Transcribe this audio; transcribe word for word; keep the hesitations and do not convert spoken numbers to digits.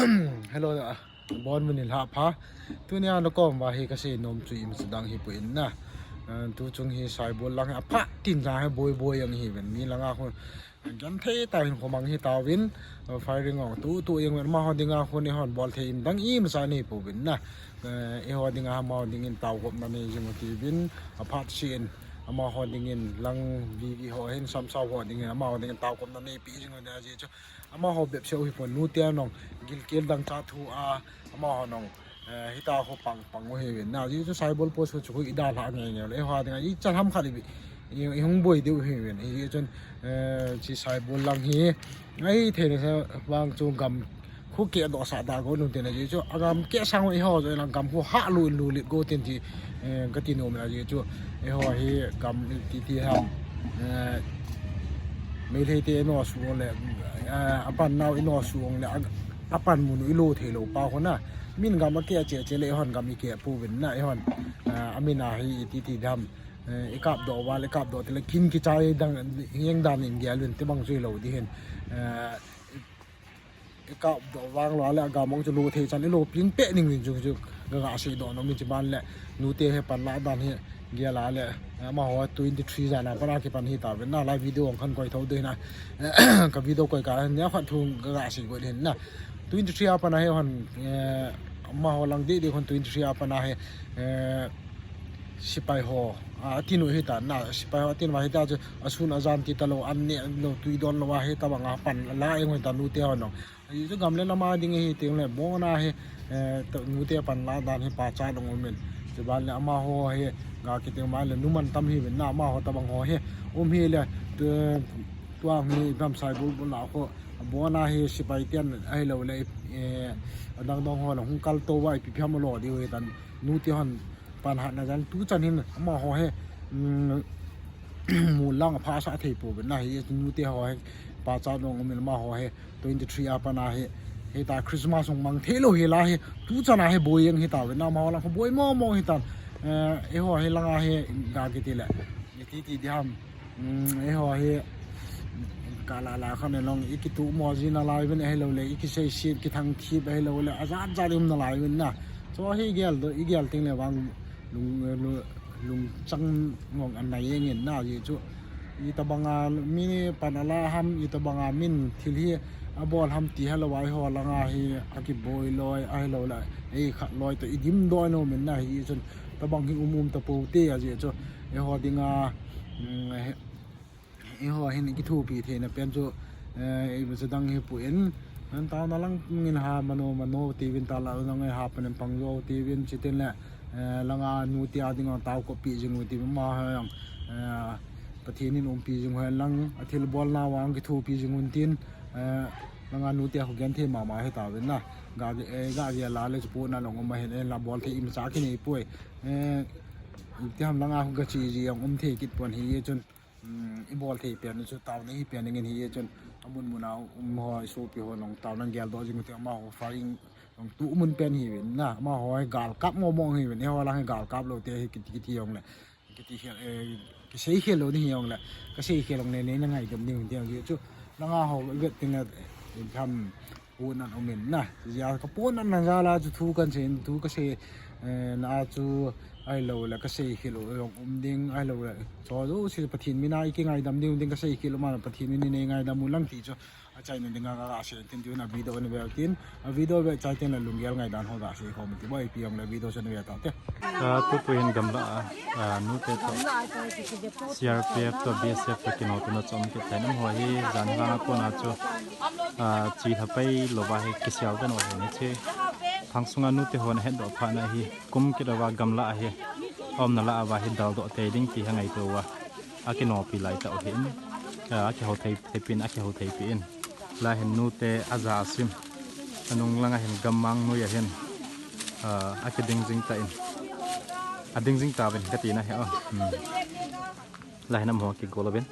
Hello, ah, bon mun in lha pha. Tunia na kom va hi kasei nom chu imacha dang hi poi na. Ah, tu chung hi Saibol lang hi apha tin ja hi boi boi ang hi ven mi langa khu. Genthei tah in khomang hi tauvin, ah, firing ong tu tu jeng ven amaho dinga khu eihon bol thei in dang imacha nei pouvin na. Eh, eiho dinga amaho dingin taokopna nei jing u tivin, aphat sen, amaho dingin lang vivi ho hin samsau ho dingin, amaho dingin taokopna neipi jing u na ji chu. Amaho bep seh u hi pon nute nong gilkel dangchah thu a, amaho nong, eh, hita ho pang pang u hi ven. Na ji chu Saibol post chu khu idalha ngei ngei le eiho dinga ichan ham khat i, i, ihung boi diu hi ven. Hi chun, eh, chi Saibol lang hi, ngai thei na sa vang chu gam khu kehdoh sah da go nu te na ji chu, agam keh sang eiho jo lang gam khu ha lu lu lit go tin ti, eh, kati nom na ji chu, eiho hi gam ti ti ham, eh, Meitei te ino su le, eh, apan nau ino su le, a, apan mun u ilo thei lou pa khu na, min gam akeh che che le eihon gam ikeh pouvin na eihon, eh, amin a hi ti ti dam, eh, ikap doh val, ikap doh ti le kin kichai dang, hieng dan in gel un ti bang chu ilo di hin, eh, ikap doh vang lou le, agam ong chu lo thei chan ilo ping pe ning ning chu chu, ga ga sei doh nom in chi ban le, nute hi pan la dan hi, gel a le, amaho twenty three jan a pan a kipan hi tauvin na, lai video ong khan koi tho de na, ka video koi ka, nia khat thu ga ga sei go de na, twenty three a pan a hi hon, eh, amaho lang de de hon twenty three a pan a hi, eh, sipai ho, a, atin u hi ta na, sipai ho atin u hi ta chu, asun ajan ti ta lou, an ne lou, tui don lou a hi ta bang a pan la eng u hi ta nute ho nong. Hi chu gam le lam a ding hi ting le bon a hi, eh, ta, nute pan la dan hi pachat ong um in. Chu ban le amaho hi, ga kiti ma le numan tam hi ven na amaho ta bang ho hi. Um hi le, tu, tua mi bam Saibol bol la khu, bon a hi sipai ten ahilou le, eh, adang dang ho la hung kal to vai pi phiam lo di u hi tan nute hon pan hat na jan tu chan hin amaho hi, um, mu lang pha sa thei pouvin na hi nute ho hi pachat ong um in amaho hi twenty three a pan a hi, hita Christmas ong mang thei lou hi la hi, tu chan a hi boi eng hi tauvin na amaho lang khu boi mo mo hi tan, eh, eiho hi langa hi ga kiti le, i ti ti di ham, um, eiho hi ka la la khan long i kitu mo ji na lai ven ahilou le, i kisei sit kithang thip ahilou le, ajat jat i um na lai ven na. Chu hi gel do, i gel ting le vang lung, lung, lungchang ngong an nai eng in na ji chu. I ta bang a mi pan a la ham, i ta bang a min thil hi abol ham ti helou a eiho langa hi akiboi loi, ahilou le, ei khat loi to i dim doi nom in na hi chun ta bang hi um um ta pou te a ji chu. Eiho dinga, um, he, eiho hin kithopi theina pen chu, eh, imacha dang hi poi in, an taona lang in ha mano mano tivin ta la lang ha pan pang jo tivin chi tin le, eh, langa nute a dinga taokop pi jing u tivin amaho jong, eh, Pathen in umpi jing u hen lang, athilbol na vang kithopi jing un tin, eh, langa nute a khu genthei mama hi tauvin na, ga, eh, ga gel a le chu pona long um a hin, eh, la bol thei imacha kinei poi, eh, ti ham langa khu ga chi ji ong um thei kit pon hi chun. Um, i bol thei pen chu taona hi pen ngin hi chun amun mun a um ho i sopi ho nong taona gel doh jing u ti amaho firing nong tu mun pen hi ven na amaho hi gal kap mo mo hi ven eiho lang hi gal kap lou te hi kiti kiti ong le kiti khel, eh, kisei khel lou ni hi ong le kasei khel ong le nei na ngaidam ding ti ong chu langa ho vet tin le, eh, tham pon an um in na. Jia ka pon an na jal a chu thu kan sei in, thu ka sei, eh, na chu ahilou le ka sei khel u jong um ding, ahilou le. Chu chu si Pathen min a i kingaidam ding ding ka sei khel u ma Pathen min in nei ngaidam u lang ti chu. Achaina dinga ka, ka sei tin tuna video na ve tin. A video ve chai tin la lunggel ngaidan ho ka sei khom ti boi pi jong le video chu na ve ta te. Ka tu tu hin gamla a, a, nute to. C R P F to B S F to kino tuna chom kit thei nam ho hi jan langa kona chu, a, chi thapai lou va hi kisial dan ho hi che. Thang sunga nute hon het doh pha na hi kum kit lou va gamla a hi umna la a va hi dal doh thei ding ti ha ngaito va. A kinopi lai tau hin, a, a kihou thei, thei pin, a kihou thei pin. La hin nute aja asim. Anung langa hin gammang nui a hin, a, a kiding jing ta in. A ding jing ta vin kati na hi, o. Hmm. La hin amaho kigol a vin.